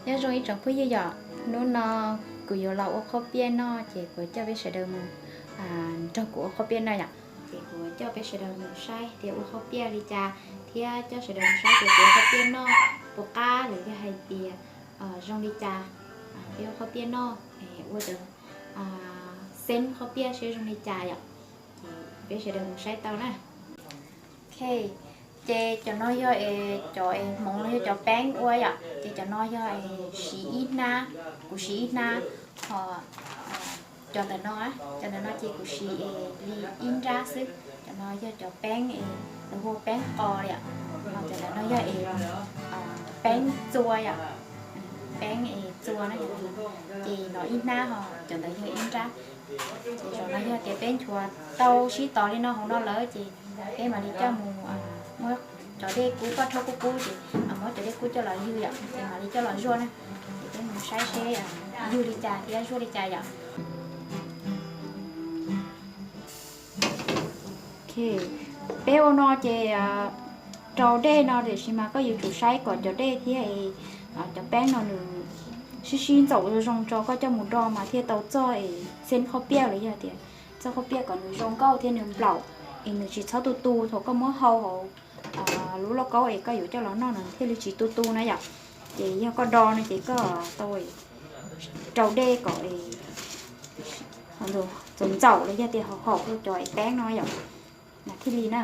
Nyob zoo ib tsoom phooj ywg yom, hnub no kuv yuav los ua qhob piaj noj ces kuv coj peb sawv daws mus nrog kuv ua qhob piaj noj yom. Ces kuv coj peb sawv daws mus saib tias ua qhob piaj li cas thiab coj sawv daws mus saib tias kuv ua qhob piaj noj puas qab los yog hais tias zoo li cas. Peb ua qhob piaj noj, ua cov xeeb qhob piaj seb zoo li cas yom. Ces peb sawv daws mus saib tau na. Ok, ces cov no yog es cov es hmoov los yog cov peeb ua yom, ces cov no yog es siv ib hnab, kuv siv ib hnab, ho cov ntawm no, cov ntawm no ces kuv siv es li ib nrab xwb. Cov no yog cov peeb es lawv hu ua peeb qos yom, ho cov ntawm no yog es peeb txua yom, peeb es txua na, ces no ib hnab ho cov ntawd yog ib nrab. Ces zaum no yog tias peb nchuav tau sib tos li no hauv no lawm ces peb mam li coj mus muab cov dej kub, koj rhaub kub kub ces muab cov dej kub coj los ywg yom, ces mam li coj los zuaj na. Ces peb mus saib seb ywg li cas thiab zuaj li cas yom. Ok, peb ua no ces rau dej no tiam sis mas koj yuav tsum saib kom cov dej thiab cov peeb no nws sib sib ntxaum zoo zoo tso koj coj mus do mas thiaj tau txoj es xeeb qhob piaj los yog tias txoj qhob piaj kom nws zoo nkauj thiab nws nplaum es nws tsis txhob tu tu thaum koj muab hau hauv lub lauj kaub es koj yuav coj los noj no thiaj li tsis tu tu na yom. Ces yog koj do no ces koj tau rau dej kom txaus ntxaum los yog tias hauv hauv cov es peeb no yom, mas thiaj li na.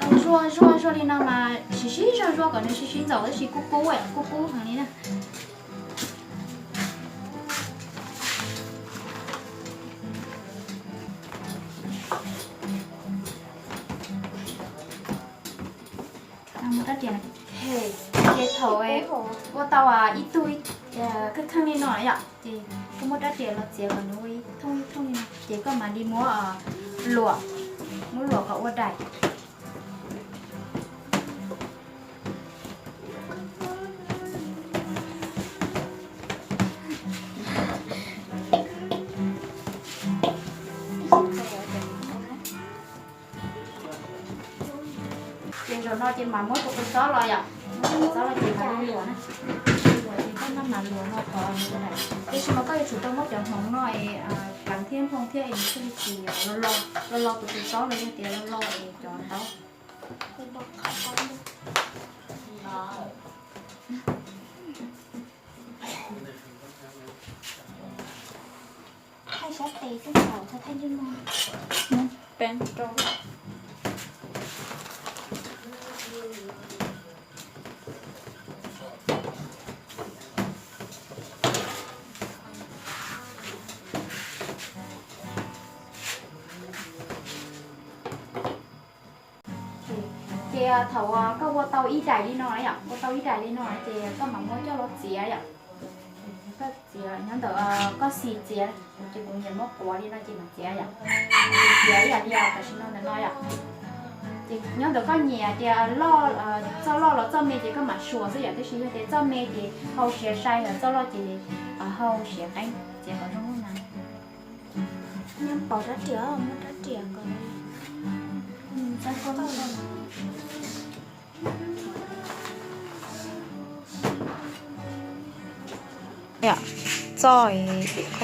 Tau zuaj zuaj zuaj li no mas siv sib zog zuaj kom nws sib sib ntxaus tab sis kub kub, kub kub heev li na. Ces thaum ua tau ib tug kheej kheej li no yom, ces koj muab rab riam los txiav kom nws ua ib thooj ib thooj li no, ces koj mam li muab luam, muab luam kom ua daim. Ces zaum no ces mam muab tus kua txob los yom, muab tus kua txob los ces mam li luam na. Luam ces koj maj mam luam no kom, tiam sis mas koj yuav tsum tau muab cov hmoov no es pleev thiab nphoo thiab es nws thiaj li tsis lo lo, lo lo tus kua txob los yog tias lo lo es cov ntaub. Thaij sab tes twb tau, thaij ntsej muag. Peeb rau. Ces thaum koj ua tau ib daim li no yom, ua tau ib daim li no ces koj mam muab coj los txiav yom. Koj txiav nyob ntawm koj xis txiav, ces kuv nyiam muab quav li no ces mam txiav yom. Txiav ib yam li tam sim no ntawm no yom. Ces nyob ntawm koj nyiam tias loj, txoj loj los txoj me ces koj mam suas xwb yom, tiam sis yog tias txoj me ces hau siav sai, txoj loj ces hau siav qeeb, txiav kom zoo na. Nyob pov rab riam, muab rab riam kom txoj qhob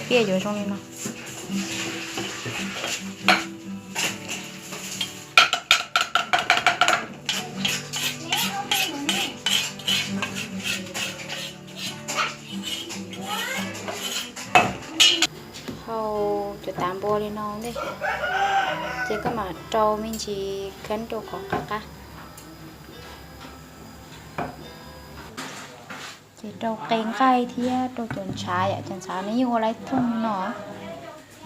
piaj yuav zoo li no. Cov tav npua li no ntej, ces koj mam rau me ntsis kheeb rau kom qab qab. Ces rau qe nqaij thiab rau cov ntshav yom, cov ntshav nws yeej ua laib thooj no.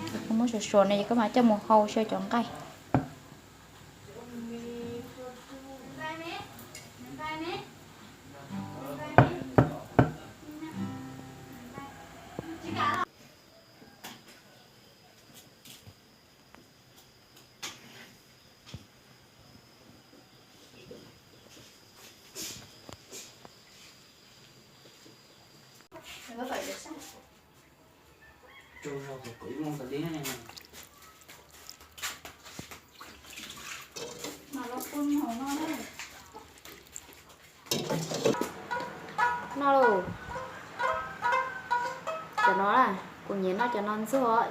Ces koj muab suav suav no ces koj mam coj mus hau xyaw cov nqaij. Noj lauj. Cov no, kuv nyiam noj cov no ntxuag.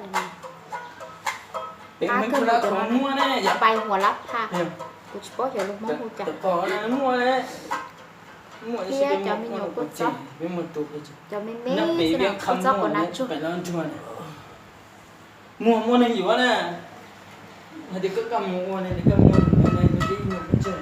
Qab kawg nkaus cov no, pais huam lab pha. Kuv tsis paub xyov lus Hmoob hu cas. Thiab cov me nyuam kua txob, cov me me xwb na, kua txob quav nab tsuag. Muag muaj neeg yuav na, hais tias koj mus ua ne, koj muag ib nyuag peb tseg.